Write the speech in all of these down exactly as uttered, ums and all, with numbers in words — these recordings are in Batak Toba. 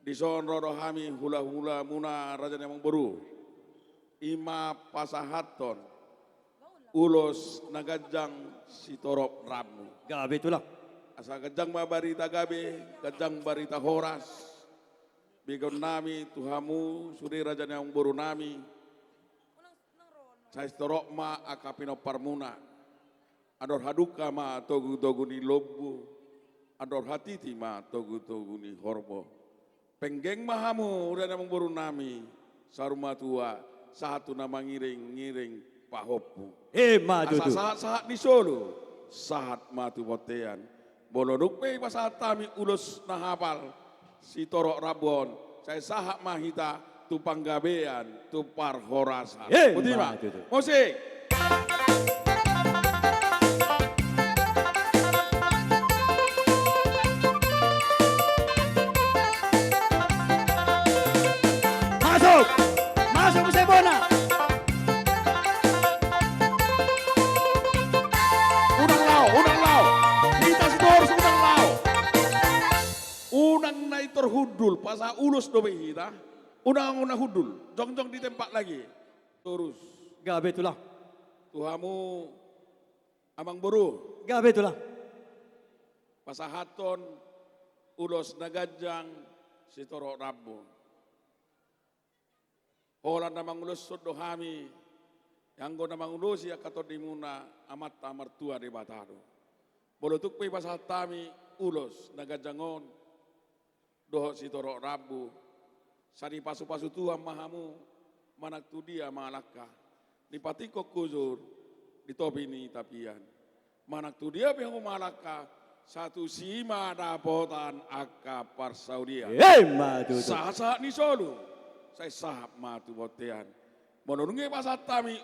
Dison ro do hami hula-hula muna raja ni amangboru. I ma pasahathon ulos na ganjang sitorop rambu. Gabe tulang. Asa ganjang ma barita gabe, ganjang barita horas. Begeonnami tu hamu sude raja ni amangborunami. Sai sitorop ma angka pinomparmuna. Andor hadungka ma togu-togu ni lombu, andor hatiti ma togu-togu ni horbo. Penggeng ma hamu raja ni amangborunami, saur matua, sahat tu na mangiring-ngiring pahompu. Emma tutu. Asa sahat-sahat ni solu, sahat ma tu bontean. Molo dung pe pasahat hami ulos na hapal, sitorop rambu on, sai sahat ma hita tu panggabean, tu parhorasan. Emma tutu. Musik. Masuk. Masuk, musik bona. Unang laho, unang laho. Hita sitorus unang laho. Unang na i tor hundul, pasahat ulos dope hita. Unang, unang hundul. Jongjong di tempat lagi. Torus. Gabe tulang. Tu hamu amangboru. Gabe tulang. Pasahathon ulos na ganjang sitorop rambu. Holan na manguloshon do hami, anggo na mangulosi angka tondimuna Amanta Martua Debata do. Molo tung pe pasahat hami ulos na ganjang on, dohot sitorop rambu, sai dipasu-pasu Tuhan ma hamu, manang tu dia mangalangka, di patingko hujur, di topi ni tapian. Manang tu dia pe hamu mangalangka, sai tusi ma dapotan angka parsaulian. Emma tutu. Sahat-sahat ni solu, sai sahat ma tu bontean. Molo dung i pasahat hami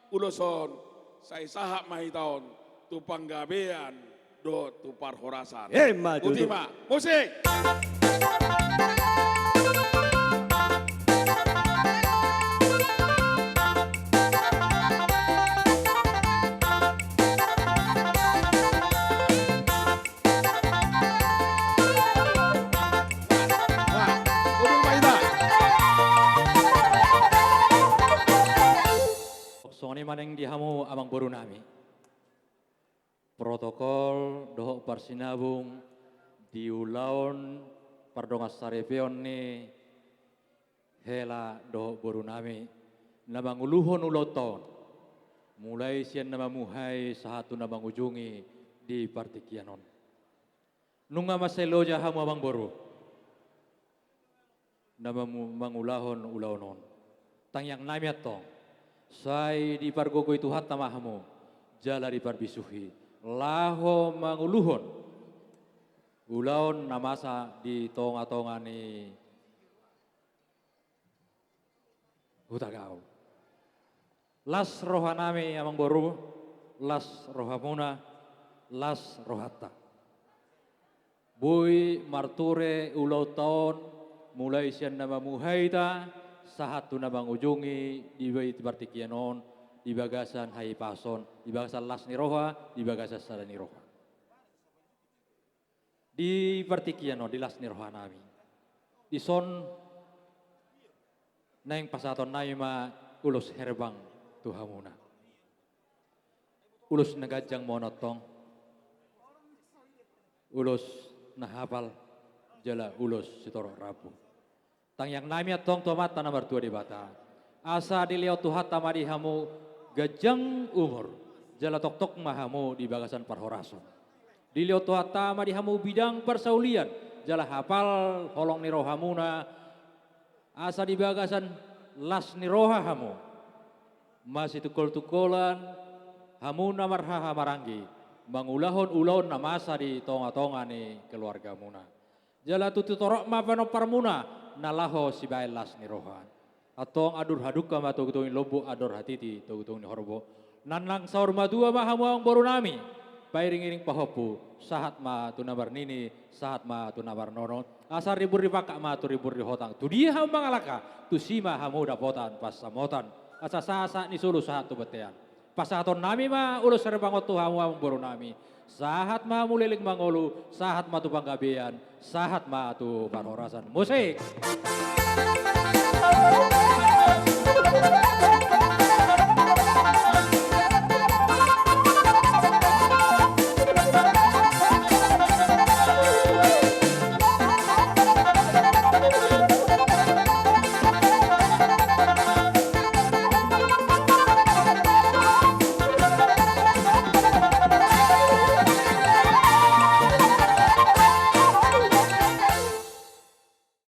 ulos on, sai sahat ma hita on tu panggabean dohot tu parhorasan. Emma tutu. Boti ma. Musik. Wah, hundul ma hita. Songon i ma naeng di hamu amangborunami. Protokol dohot parsinabung di ulaon pardongansaripeon ni hela dohot borunami na manguluhon ulaonta on, mulai sian na mamuhai sahat tu na mangujungi di partingkian on. Nunga mansai loja hamu amangboru na mamu-, mangulahon ulaon on. Tangiangnami antong, sai dipargogoi Tuhanta ma hamu jala diparbisuhi laho manguluhon ulaon na masa di tonga-tonga ni Hutagaol. Las rohanami amangboru, las rohamuna, las rohanta. Boi marture ulaonta on, mulai sian na mamuhai hita sahat tu na mangujungi di partingkian on, di bagasan hahipason, di bagasan las ni roha, di bagasan sada ni roha. Di partingkian on, di las ni rohanami. Dison naeng pasahatonnami ma ulos herbang tu hamuna. Ulos na ganjang ma on antong. Ulos na hapal jala ulos sitorop rambu. Tangiangnami antong tu Amanta na martua Debata, asa dilehon Tuhanta ma di hamu ganjang umur, jala tongtong ma hamu di bagasan parhorason. Dilehon Tuhanta ma di hamu bidang parsaulian, jala hapal holong ni rohamuna, asa di bagasan las ni roha hamu masitungkol-tungkolan, hamu na marhaha maranggi, mangulahon ulaon na masa di tonga-tonga ni keluargamuna. Jala tutu torop ma pinomparmuna na laho sibahen las ni roha. Antong andor hadungka ma togu-togu ni lombu, andor hatiti togu-togu ni horbo. Nang saur matua ma hamu amangborunami, pairing-iring pahompu, sahat ma tu na marnini, sahat ma tu na marnono. Asa rimbur ripangkat ma tu rimbur rihotang. Tu dia hamu mangalangka, tusi ma hamu dapotan pansamotan. Asa sahat-sahat ni solu sahat tu bontean. Pasahatonnami ma ulos herbang on tu hamu amangboru nami. Sahat ma hamu leleng mangolu, sahat ma tu panggabean, sahat ma tu parhorasan. Musik.